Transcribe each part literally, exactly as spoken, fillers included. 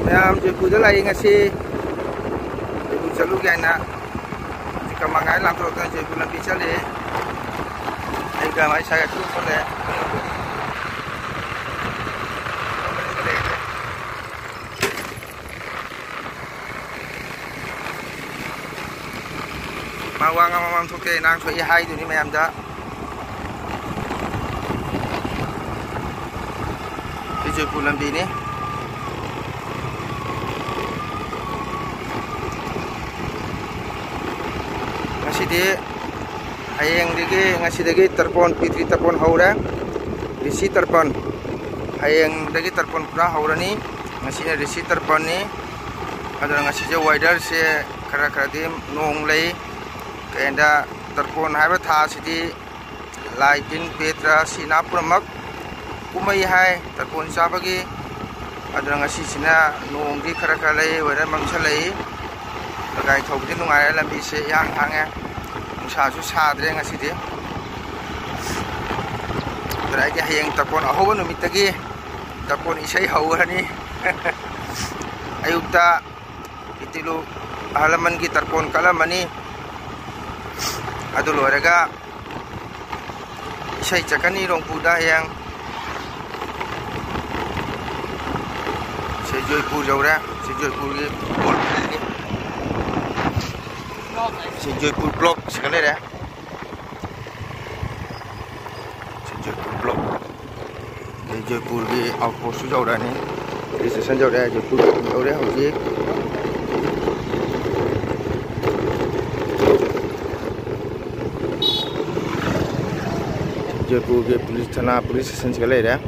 ꯃꯌꯥꯝ ꯖꯣꯏꯄꯨꯔꯗ ꯂꯥꯛꯏ ꯉꯁꯤ꯫ ꯖꯣꯏꯄꯨꯔ ꯆꯠꯂꯨꯒꯦ ꯍꯥꯏꯅ ꯍꯧꯖꯤꯛ ꯀꯃꯥꯡ ꯍꯥꯏ ꯂꯥꯟꯊꯣꯔꯛꯇꯅ ꯖꯣꯏꯄꯨꯔ ꯂꯝꯕꯤ ꯆꯠꯂꯤ꯫ ꯑꯩꯒ ꯃꯥꯏ ꯁꯥꯏꯒ ꯇꯨ ꯊꯣꯛꯂꯛꯑꯦ꯫ ꯃꯥ ꯋꯥ ꯉꯥꯡꯕ ꯃꯔꯝ ꯊꯣꯛꯇꯦ, ꯏꯔꯥꯡ ꯊꯣꯛꯏ ꯍꯥꯏꯗꯨꯅꯤ ꯃꯌꯥꯝꯗ꯫ ꯁꯤ ꯖꯣꯏꯄꯨꯔ ꯂꯝꯕꯤꯅꯤ꯫ ꯉꯁꯤꯗꯤ, ꯍꯌꯦꯡꯗꯒꯤ, ꯉꯁꯤꯗꯒꯤ ꯇꯔꯄꯣꯟ, ꯄꯤꯇ꯭ꯔꯤ ꯇꯔꯄꯣꯟ ꯍꯧꯔꯦ꯫ ꯔꯤꯁꯤ ꯇꯔꯄꯟ꯫ ꯍꯌꯦꯡꯗꯒꯤ ꯇꯔꯄꯟ ꯄꯨꯔꯥ ꯍꯧꯔꯅꯤ꯫ ꯉꯁꯤꯅ ꯔꯤꯁꯤ ꯇꯔꯄꯟꯅꯤ꯫ ꯑꯗꯨꯅ ꯉꯁꯤꯁꯦ ꯋꯦꯗꯔꯁꯦ ꯈꯔ ꯈꯔꯗꯤ ꯅꯣꯡ ꯂꯩ꯫ ꯀꯩꯗ, ꯇꯔꯄꯣꯟ ꯍꯥꯏꯕ ꯊꯥ ꯑꯁꯤꯗꯤ ꯂꯥꯏ ꯇꯤꯟ ꯄꯦꯇ꯭ꯔ ꯁꯤꯅꯥ ꯄꯨꯝꯅꯃꯛ ꯀꯨꯝꯃꯩ ꯍꯥꯏ ꯇꯔꯄꯣꯟ ꯆꯥꯕꯒꯤ꯫ ꯑꯗꯨꯅ ꯉꯁꯤꯁꯤꯅ ꯅꯣꯡꯗꯤ ꯈꯔ ꯈꯔ ꯂꯩ, ꯋꯦꯗꯔ ꯃꯝꯁꯤꯜꯂꯛꯏ꯫ ꯒꯥꯔꯤ ꯊꯧꯕꯗꯤ ꯅꯨꯡꯉꯥꯏꯔꯦ, ꯂꯝꯕꯤꯁꯦ ꯏꯍꯥꯡ ꯍꯥꯡꯉꯦ, ꯅꯨꯡꯁꯥꯁꯨ ꯁꯥꯗ꯭ꯔꯦ ꯉꯁꯤꯗꯤ꯫ ꯑꯗꯨꯅ ꯑꯩꯗꯤ ꯍꯌꯦꯡ ꯇꯔꯄꯣꯟ ꯑꯍꯧꯕ ꯅꯨꯃꯤꯠꯇꯒꯤ ꯇꯔꯄꯣꯟ ꯏꯁꯩ ꯍꯧꯔꯅꯤ꯫ ꯑꯌꯨꯛꯇ ꯏꯇꯤꯂꯨ ꯑꯍꯜ ꯂꯃꯟꯒꯤ ꯇꯔꯄꯣꯟ ꯀꯠꯂꯝꯃꯅꯤ꯫ ꯑꯗꯨ ꯂꯣꯏꯔꯒ ꯏꯁꯩ ꯆꯠꯀꯅꯤ ꯔꯣꯡꯄꯨꯗ ꯍꯌꯦꯡ꯫ ꯁꯤ ꯖꯣꯏꯄꯨꯔ ꯌꯧꯔꯦ꯫ ꯁꯤ ꯖꯣꯏꯄꯨꯔꯒꯤ ꯕꯣꯜ ꯐꯤꯜꯅꯤ꯫ ꯁꯤ ꯖꯣꯏꯄꯨꯔ ꯕ꯭ꯂꯣꯛ ꯁꯤꯒ ꯂꯩꯔꯦ꯫ ꯁꯤ ꯖꯣꯏꯄꯨꯔ ꯕ꯭ꯂꯣꯛ꯫ ꯑꯗꯩ ꯖꯣꯏꯄꯨꯔꯒꯤ ꯑꯥꯎꯠꯄꯣꯁꯁꯨ ꯌꯧꯔꯛꯑꯅꯤ꯫ ꯄꯨꯂꯤꯁ ꯁ꯭ꯇꯦꯁꯟ ꯌꯧꯔꯦ, ꯖꯣꯏꯄꯨꯔ ꯌꯧꯔꯦ ꯍꯧꯖꯤꯛ꯫ ꯖꯣꯏꯄꯨꯔꯒꯤ ꯄꯨꯂꯤꯁ ꯊꯥꯅꯥ, ꯄꯨꯂꯤꯁ ꯁ꯭ꯇꯦꯁꯟꯁꯤꯒ ꯂꯩꯔꯦ꯫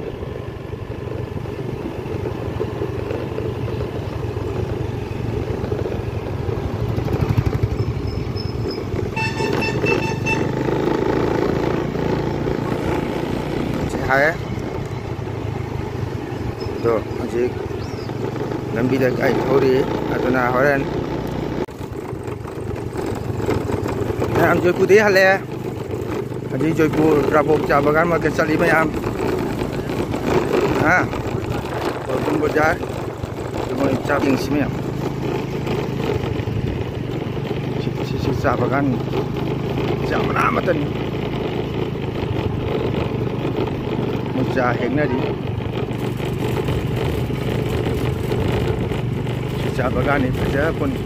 ꯁꯤ ꯍꯥꯏ꯫ ꯑꯗꯣ ꯍꯧꯖꯤꯛ ꯂꯝꯕꯤꯗ ꯒꯥꯔꯤ ꯊꯧꯔꯤ, ꯑꯗꯨꯅ ꯍꯣꯔꯦꯟ ꯃꯌꯥꯝ ꯖꯣꯏꯄꯨꯔꯗꯒꯤ ꯍꯜꯂꯛꯑꯦ꯫ ꯍꯧꯖꯤꯛ ꯖꯣꯏꯄꯨꯔ ꯔꯥꯕꯣꯛ ꯆꯥ ꯕꯒꯥꯟ ꯃꯥꯔꯀꯦꯠ ꯆꯠꯂꯤ ꯃꯌꯥꯝ꯫ ꯍꯥ? ꯒꯣꯜꯀꯨꯟ ꯕꯖꯥꯔ꯫ ꯃꯣꯏ ꯆꯥꯛ ꯌꯦꯡꯁꯤ ꯃꯌꯥꯝ꯫ ꯁꯤ, ꯁꯤ, ꯁꯤ ꯆꯥ ꯕꯒꯥꯟꯅꯤ꯫ ꯆꯥ ꯃꯅꯥ ꯑꯃꯠꯇꯅꯤ꯫ ꯃꯣꯏ ꯆꯥ ꯍꯦꯛꯅꯔꯤ꯫ ꯁꯤ ꯆꯥ ꯕꯒꯥꯟꯅꯤ, ꯐꯖ ꯄꯣꯠꯅꯤ꯫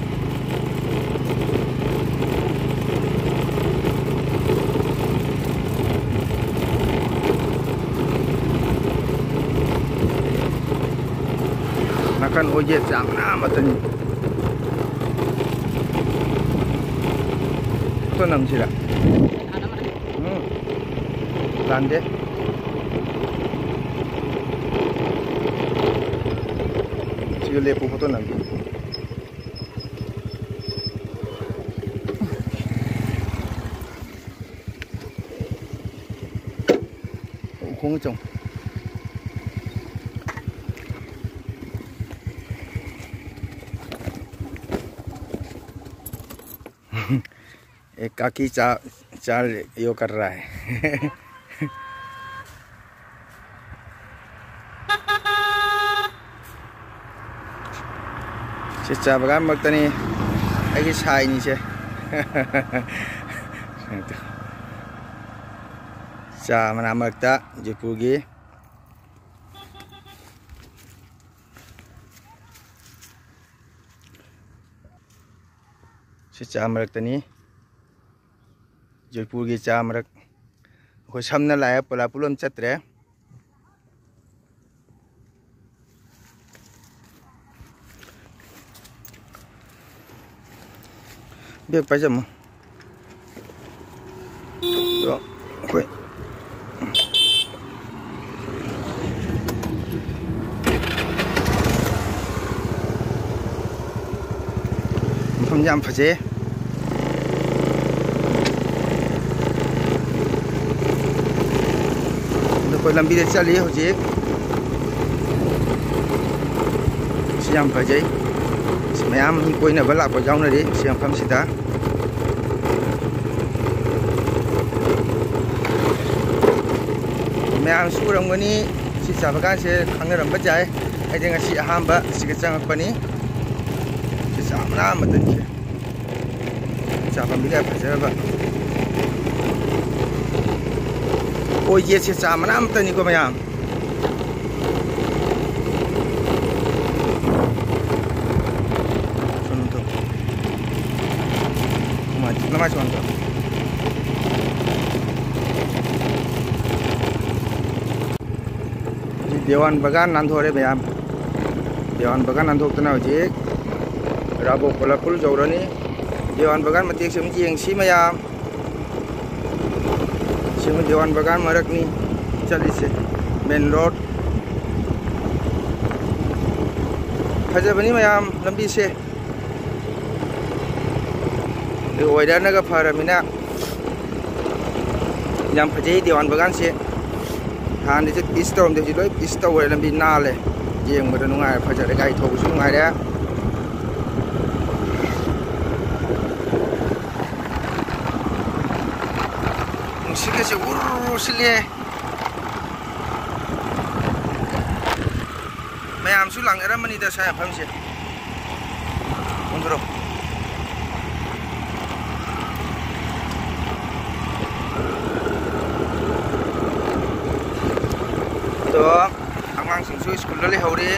ꯅꯥꯀꯟ ꯑꯣꯏꯒꯦ ꯆꯥ ꯃꯅꯥ ꯑꯃꯠꯇꯅꯤ꯫ ꯐꯣꯇꯣ ꯅꯝꯁꯤꯔ? ꯎꯝ꯫ ꯂꯥꯟꯗꯦ꯫ ꯁꯤꯒ ꯂꯦꯞꯄꯨ, ꯐꯣꯇꯣ ꯅꯝꯒꯦ꯫ ꯎꯈꯣꯡ ꯆꯪ꯫ एक काकी चा, चाल यो कर रहा है। ꯁꯤ ꯆꯥ ꯕꯒꯥꯟ ꯃꯔꯛꯇꯅꯤ ꯑꯩꯒꯤ ꯁꯥꯏꯅꯤꯁꯦ꯫ ꯆꯥ ꯃꯅꯥ ꯃꯔꯛꯇ ꯖꯣꯏꯄꯨꯔꯒꯤ꯫ ꯁꯤ ꯆꯥ ꯃꯔꯛꯇꯅꯤ꯫ ꯖꯣꯏꯄꯨꯔꯒꯤ ꯆꯥ ꯃꯔꯛ꯫ ꯑꯩꯈꯣꯏ ꯁꯝꯅ ꯂꯥꯛꯑꯦ, ꯄꯣꯂꯥ ꯄꯨꯂꯞ ꯆꯠꯇ꯭ꯔꯦ꯫ ꯕꯦꯛ ꯄꯥꯏꯖꯝꯃꯣ꯫ ꯑꯗꯣ ꯑꯩꯈꯣꯏ ꯃꯐꯝ ꯌꯥꯝ ꯐꯖꯩ꯫ ꯑꯗꯣ ꯑꯩꯈꯣꯏ ꯂꯝꯕꯤꯗ ꯆꯠꯂꯤ ꯍꯧꯖꯤꯛ꯫ ꯁꯤ ꯌꯥꯝ ꯐꯖꯩ꯫ ꯁꯤ ꯃꯌꯥꯝ ꯃꯤ ꯀꯣꯏꯅꯕ ꯂꯥꯛꯄ ꯌꯥꯎꯅꯔꯤ ꯁꯤ ꯃꯐꯝꯁꯤꯗ꯫ ꯃꯌꯥꯝꯁꯨ ꯎꯔꯝꯒꯅꯤ, ꯁꯤ ꯆꯥ ꯕꯒꯥꯟꯁꯦ ꯈꯪꯅꯔꯝꯕ ꯌꯥꯏ꯫ ꯑꯩꯗꯤ ꯉꯁꯤ ꯑꯍꯥꯟꯕ ꯁꯤꯒ ꯆꯪꯉꯛꯄꯅꯤ꯫ ꯁꯤ ꯆꯥ ꯃꯅꯥ ꯑꯃꯇꯪꯁꯦ꯫ ꯆꯥ ꯄꯥꯝꯕꯤ ꯀꯌꯥ ꯐꯖꯔꯕ꯫ ꯑꯣꯏ, ꯌꯦꯠꯁꯦ ꯆꯥ ꯃꯅꯥ ꯑꯃꯇꯅꯤꯀꯣ ꯃꯌꯥꯝ꯫ ꯁꯣꯝꯗ ꯊꯣꯛ꯫ ꯅꯃꯥꯏ, ꯅꯃꯥꯏ ꯁꯣꯝꯗ ꯊꯣꯛ꯫ ꯁꯤ ꯗꯦꯋꯥꯟ ꯕꯒꯥꯟ ꯅꯥꯟꯊꯣꯔꯦ ꯃꯌꯥꯝ꯫ ꯗꯦꯋꯥꯟ ꯕꯒꯥꯟ ꯅꯥꯟꯊꯣꯛꯇꯅ ꯍꯧꯖꯤꯛ ꯔꯥꯕꯣꯛ ꯀꯣꯂꯥꯄꯨꯜ ꯌꯧꯔꯅꯤ꯫ ꯗꯦꯋꯥꯟ ꯕꯒꯥꯟ ꯃꯇꯦꯛꯁꯦ ꯑꯃꯨꯛ ꯌꯦꯡꯁꯤ ꯃꯌꯥꯝ꯫ ꯁꯤꯃ ꯗꯦꯋꯥꯟ ꯕꯒꯥꯟ ꯃꯔꯛꯅꯤ ꯆꯠꯂꯤꯁꯦ, ꯃꯦꯟ ꯔꯣꯗ꯫ ꯐꯖꯕꯅꯤ ꯃꯌꯥꯝ ꯂꯝꯕꯤꯁꯦ꯫ ꯑꯗꯨ ꯋꯦꯗꯔꯅꯒ ꯐꯔꯃꯤꯅ ꯌꯥꯝ ꯐꯖꯩ ꯗꯦꯋꯥꯟ ꯕꯒꯥꯟꯁꯦ꯫ ꯍꯥꯟꯅꯗꯤ ꯄꯤꯁ ꯇꯧꯔꯝꯗꯦ, ꯍꯧꯖꯤꯛ ꯂꯣꯏ ꯄꯤꯁ ꯇꯧꯔꯦ, ꯂꯝꯕꯤ ꯅꯥꯜꯂꯦ꯫ ꯌꯦꯡꯕꯗ ꯅꯨꯡꯉꯥꯏꯔꯦ, ꯐꯖꯔꯦ, ꯒꯥꯔꯤ ꯊꯧꯕꯁꯨ ꯅꯨꯡꯉꯥꯏꯔꯦ꯫ ꯅꯨꯡꯁꯤꯠꯀꯁꯦ ꯎꯔꯨꯔꯨ ꯁꯤꯠꯂꯦ꯫ ꯃꯌꯥꯝꯁꯨ ꯂꯥꯛꯅꯔꯝꯃꯅꯤꯗ ꯁ꯭ꯋꯥꯏ ꯃꯐꯝꯁꯦ꯫ ꯎꯟꯗ꯭ꯔꯣ꯫ ꯑꯗꯣ ꯑꯉꯥꯡꯁꯤꯡꯁꯨ ꯁ꯭ꯀꯨꯜꯗ ꯂꯩꯍꯧꯔꯤ꯫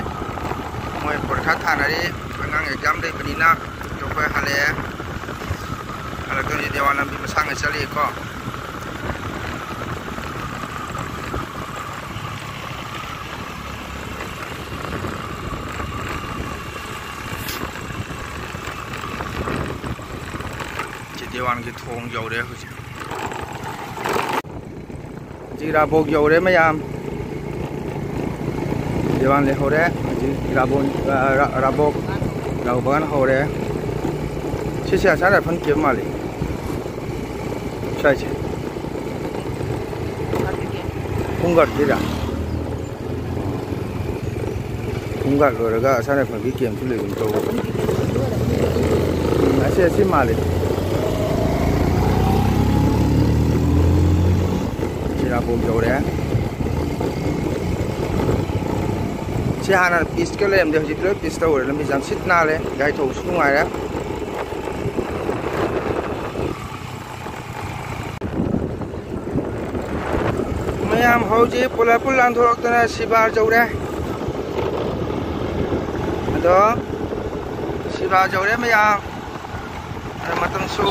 ꯃꯣꯏ ꯄꯔꯤꯈꯥ ꯊꯥꯅꯔꯤ꯫ ꯑꯉꯥꯡ ꯑꯦꯛꯖꯥꯝ ꯂꯩꯕꯅꯤꯅ꯫ ꯑꯗꯣ ꯑꯩꯈꯣꯏ ꯍꯜꯂꯛꯑꯦ꯫ ꯍꯜꯂꯛꯇꯣꯏꯁꯦ ꯗꯦꯋꯥꯟ ꯂꯝꯕꯤ ꯃꯁꯥꯡꯅ ꯆꯠꯂꯤꯀꯣ꯫ ꯁꯤ ꯗꯦꯋꯥꯟꯒꯤ ꯊꯣꯡ ꯌꯧꯔꯦ ꯍꯧꯖꯤꯛ꯫ ꯍꯧꯖꯤꯛ ꯔꯥꯕꯣꯛ ꯌꯧꯔꯦ ꯃꯌꯥꯝ꯫ ꯗꯦꯋꯥꯟ ꯂꯩꯍꯧꯔꯦ꯫ ꯍꯧꯖꯤꯛ ꯔꯥꯕꯣꯟ, ꯑ, ꯔꯥ-, ꯔꯥꯕꯣꯛ, ꯔꯥꯕꯣꯛ ꯕꯒꯥꯟ ꯍꯧꯔꯦ꯫ ꯁꯤꯁꯦ ꯑꯁꯥꯝ ꯔꯥꯏꯐꯜ ꯀꯦꯝ ꯃꯥꯜꯂꯤ꯫ ꯁ꯭ꯋꯥꯏꯁꯦ꯫ ꯍꯣꯝ ꯒꯥꯔꯗꯀꯤꯔꯥ? ꯍꯣꯝ ꯒꯥꯔꯗ ꯂꯣꯏꯔꯒ ꯑꯁꯥꯝ ꯔꯥꯏꯐꯜꯒꯤ ꯀꯦꯝꯁꯨ ꯂꯩꯒꯨꯝ ꯇꯧꯕ꯫ ꯎꯝ, ꯑꯁꯤ, ꯑꯁꯤ ꯃꯥꯜꯂꯤ꯫ ꯁꯤꯔꯥꯄꯣꯛ ꯌꯧꯔꯦ꯫ ꯁꯤ ꯍꯥꯟꯅ ꯄꯤꯁꯀ ꯂꯩꯔꯝꯗꯦ, ꯍꯧꯖꯤꯛꯇꯤ ꯂꯣꯏ ꯄꯤꯁ ꯇꯧꯔꯦ꯫ ꯂꯝꯕꯤ ꯌꯥꯝ ꯁꯤꯠ ꯅꯥꯜꯂꯦ, ꯒꯥꯔꯤ ꯊꯧꯕꯁꯨ ꯅꯨꯡꯉꯥꯏꯔꯦ꯫ ꯃꯌꯥꯝ ꯍꯧꯖꯤꯛ ꯄꯨꯂꯞ ꯄꯨꯂꯞ ꯂꯥꯟꯊꯣꯔꯛꯇꯅ ꯁꯤꯕꯥꯔ ꯌꯧꯔꯦ꯫ ꯑꯗꯣ ꯁꯤꯕꯥꯔ ꯌꯧꯔꯦ ꯃꯌꯥꯝ꯫ ꯑꯗꯣ ꯃꯇꯝꯁꯨ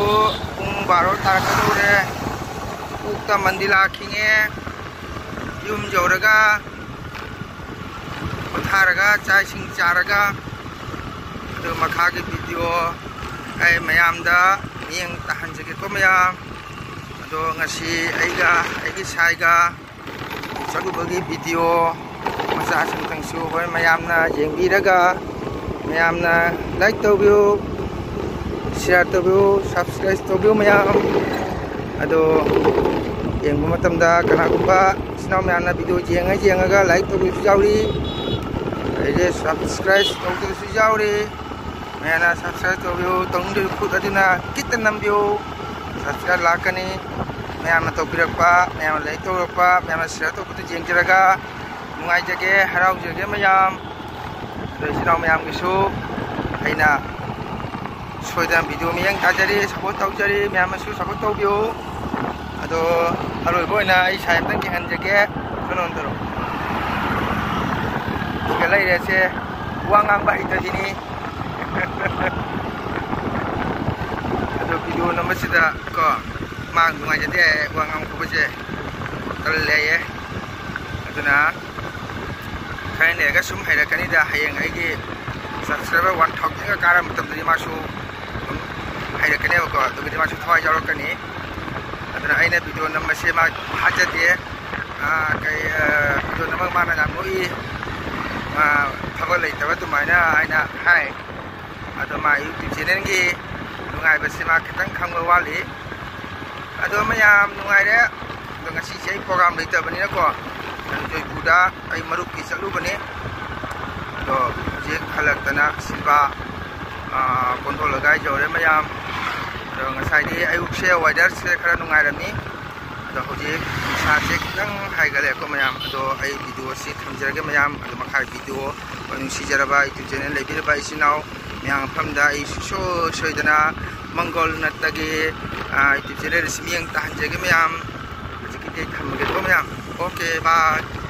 ꯄꯨꯡ ꯕꯥꯔꯣ ꯇꯥꯔꯛꯀꯗꯧꯔꯦ꯫ ꯀꯣꯛꯇ ꯃꯟꯗꯤꯂꯥ ꯈꯤꯡꯉꯦ꯫ ꯌꯨꯝ ꯌꯧꯔꯒ ꯄꯣꯊꯥꯔꯒ ꯆꯥꯛ ꯏꯁꯤꯡ ꯆꯥꯔꯒ ꯑꯗꯨ ꯃꯈꯥꯒꯤ ꯚꯤꯗꯤꯑꯣ ꯑꯩ ꯃꯌꯥꯝꯗ ꯃꯤꯠꯌꯦꯡ ꯇꯥꯍꯟꯖꯒꯦꯀꯣ ꯃꯌꯥꯝ꯫ ꯑꯗꯣ ꯉꯁꯤ ꯑꯩꯒ ꯑꯩꯒꯤ ꯁꯥꯏꯒ ꯆꯠꯂꯨꯕꯒꯤ ꯚꯤꯗꯤꯑꯣ ꯃꯆꯥꯁꯤꯡꯇꯪꯁꯨ ꯍꯣꯔꯦꯟ ꯃꯌꯥꯝꯅ ꯌꯦꯡꯕꯤꯔꯒ ꯃꯌꯥꯝꯅ ꯂꯥꯏꯛ ꯇꯧꯕꯤꯌꯨ, ꯁꯤꯌꯥꯔ ꯇꯧꯕꯤꯌꯨ, ꯁꯕꯁꯀ꯭ꯔꯥꯏꯕ ꯇꯧꯕꯤꯌꯨ ꯃꯌꯥꯝ꯫ ꯑꯗꯣ ꯌꯦꯡꯕ ꯃꯇꯝꯗ ꯀꯅꯥꯒꯨꯝꯕ ꯏꯆꯤꯟ ꯏꯅꯥꯎ ꯃꯌꯥꯝꯅ ꯚꯤꯗꯤꯑꯣ ꯌꯦꯡꯉ ꯌꯦꯡꯉꯒ ꯂꯥꯏꯛ ꯇꯧꯕꯤꯕꯁꯨ ꯌꯥꯎꯔꯤ, ꯑꯗꯩꯗꯤ ꯁꯕꯁꯀ꯭ꯔꯥꯏꯕ ꯇꯧꯗꯕꯁꯨ ꯌꯥꯎꯔꯤ꯫ ꯃꯌꯥꯝꯅ ꯁꯕꯁꯀ꯭ꯔꯥꯏꯕ ꯇꯧꯕꯤꯌꯨ, ꯇꯧꯅꯤꯡꯗꯕ ꯈꯨꯠ ꯑꯗꯨꯅ ꯀꯤꯠꯇ ꯅꯝꯕꯤꯌꯨ꯫ ꯁꯕꯁꯀ꯭ꯔꯥꯏꯕ ꯂꯥꯛꯀꯅꯤ꯫ ꯃꯌꯥꯝꯅ ꯇꯧꯕꯤꯔꯛꯄ, ꯃꯌꯥꯝꯅ ꯂꯥꯏꯛ ꯇꯧꯔꯛꯄ, ꯃꯌꯥꯝꯅ ꯁꯤꯌꯥꯔ ꯇꯧꯕꯗꯨ ꯌꯦꯡꯖꯔꯒ ꯅꯨꯡꯉꯥꯏꯖꯒꯦ, ꯍꯔꯥꯎꯖꯒꯦ ꯃꯌꯥꯝ꯫ ꯑꯗꯣ ꯏꯆꯤꯟ ꯏꯅꯥꯎ ꯃꯌꯥꯝꯒꯤꯁꯨ ꯑꯩꯅ ꯁꯣꯏꯗꯅ ꯚꯤꯗꯤꯑꯣ ꯃꯤꯠꯌꯦꯡ ꯇꯥꯖꯔꯤ, ꯁꯞꯄꯣꯔꯠ ꯇꯧꯖꯔꯤ, ꯃꯌꯥꯝꯅꯁꯨ ꯁꯞꯄꯣꯔꯠ ꯇꯧꯕꯤꯌꯨ꯫ ꯑꯗꯣ ꯑꯔꯣꯏꯕ ꯑꯣꯏꯅ ꯑꯩ ꯁꯥꯏ ꯑꯝꯇꯪ ꯌꯦꯡꯍꯟꯖꯒꯦ꯫ ꯀꯩꯅꯣ ꯇꯧꯔꯣ꯫ ꯁꯤꯒ ꯂꯩꯔꯦꯁꯦ, ꯋꯥ ꯉꯥꯡꯕ ꯍꯩꯇꯕꯤꯅꯤ꯫ ꯑꯗꯣ ꯚꯤꯗꯤꯑꯣ ꯅꯝꯕꯁꯤꯗ ꯀꯣ, ꯃꯥ ꯅꯨꯡꯉꯥꯏꯖꯗꯦ ꯍꯥꯏꯌꯦ, ꯋꯥ ꯉꯥꯡꯕ ꯈꯣꯠꯄꯁꯦ ꯇꯜꯂꯦ ꯍꯥꯏꯌꯦ꯫ ꯑꯗꯨꯅ ꯈꯔ ꯂꯩꯔꯒ ꯁꯨꯝ ꯍꯩꯔꯛꯀꯅꯤꯗ, ꯍꯌꯦꯡ ꯑꯩꯒꯤ ꯁꯕꯁꯀ꯭ꯔꯥꯏꯕꯔ ꯋꯥꯟ ꯊꯥꯎꯖꯟꯒ ꯀꯥꯔ ꯃꯇꯝꯗꯗꯤ ꯃꯥꯁꯨ ꯑꯗꯨꯝ ꯍꯩꯔꯛꯀꯅꯦꯕꯀꯣ, ꯑꯗꯨꯒꯤꯗꯤ ꯃꯥꯁꯨ ꯊꯋꯥꯏ ꯌꯥꯎꯔꯛꯀꯅꯤ꯫ ꯑꯗꯨꯅ ꯑꯩꯅ ꯚꯤꯗꯤꯑꯣ ꯅꯝꯕꯁꯦ ꯃꯥ ꯍꯥꯠꯆꯗꯦ꯫ ꯑꯥ, ꯀꯩ, ꯑꯥ, ꯚꯤꯗꯤꯑꯣ ꯅꯝꯃꯒ ꯃꯥꯅ ꯌꯥꯝ ꯅꯣꯛꯏ, ꯃꯥ ꯊꯕꯛ ꯂꯩꯇꯕ ꯑꯗꯨꯃꯥꯏꯅ ꯍꯥꯏꯅ ꯍꯥꯏ꯫ ꯑꯗꯣ ꯃꯥ ꯌꯨꯇ꯭ꯌꯨꯕ ꯆꯦꯅꯦꯜꯒꯤ ꯅꯨꯡꯉꯥꯏꯕꯁꯤ ꯃꯥ ꯈꯤꯇꯪ ꯈꯪꯕ ꯋꯥꯠꯂꯤ꯫ ꯑꯗꯣ ꯃꯌꯥꯝ ꯅꯨꯡꯉꯥꯏꯔꯦ꯫ ꯑꯗꯣ ꯉꯁꯤꯁꯦ ꯑꯩ ꯄ꯭ꯔꯣꯒ꯭ꯔꯥꯝ ꯂꯩꯇꯕꯅꯤꯅꯀꯣ, ꯑꯗꯣ ꯖꯣꯏꯄꯨꯔꯗ ꯑꯩ ꯃꯔꯨꯞꯀꯤ ꯆꯠꯂꯨꯕꯅꯤ꯫ ꯑꯗꯣ ꯍꯧꯖꯤꯛ ꯍꯜꯂꯛꯇꯅ ꯁꯤꯜꯕꯥ, ꯑꯥ, ꯀꯣꯟꯊꯣꯛꯂꯒ ꯌꯧꯔꯦ ꯃꯌꯥꯝ꯫ ꯑꯗꯣ ꯉꯁꯥꯏꯗꯤ ꯑꯌꯨꯛꯁꯦ ꯋꯦꯗꯔꯁꯦ ꯈꯔ ꯅꯨꯡꯉꯥꯏꯔꯝꯃꯤ꯫ ꯑꯗꯣ ꯍꯧꯖꯤꯛ ꯏꯁꯥꯁꯦ ꯈꯤꯇꯪ ꯍꯥꯏꯒꯠꯂꯦꯀꯣ ꯃꯌꯥꯝ꯫ ꯑꯗꯣ ꯑꯩ video ꯑꯁꯤ ꯊꯝꯖꯔꯒꯦ ꯃꯌꯥꯝ꯫ ꯑꯗꯣ ꯃꯈꯥ video, ꯑꯩꯈꯣꯏ ꯅꯨꯡꯁꯤꯖꯔꯕ YouTube channel ꯂꯩꯕꯤꯔꯕ ꯏꯆꯤꯟ ꯏꯅꯥꯎ ꯃꯌꯥꯝ ꯃꯐꯝꯗ ꯑꯩ ꯁꯨꯡꯁꯣꯏ ꯁꯣꯏꯗꯅ ꯃꯪꯒꯣꯜ ꯅꯠꯇꯒꯤ, ꯑ, YouTube channel ꯑꯁꯤ ꯃꯤꯠꯌꯦꯡ ꯇꯥꯍꯟꯖꯒꯦ ꯃꯌꯥꯝ꯫ ꯍꯧꯖꯤꯛꯀꯤꯗꯤ ꯑꯩ ꯊꯝꯃꯒꯦꯀꯣ ꯃꯌꯥꯝ꯫ Okay, bye꯫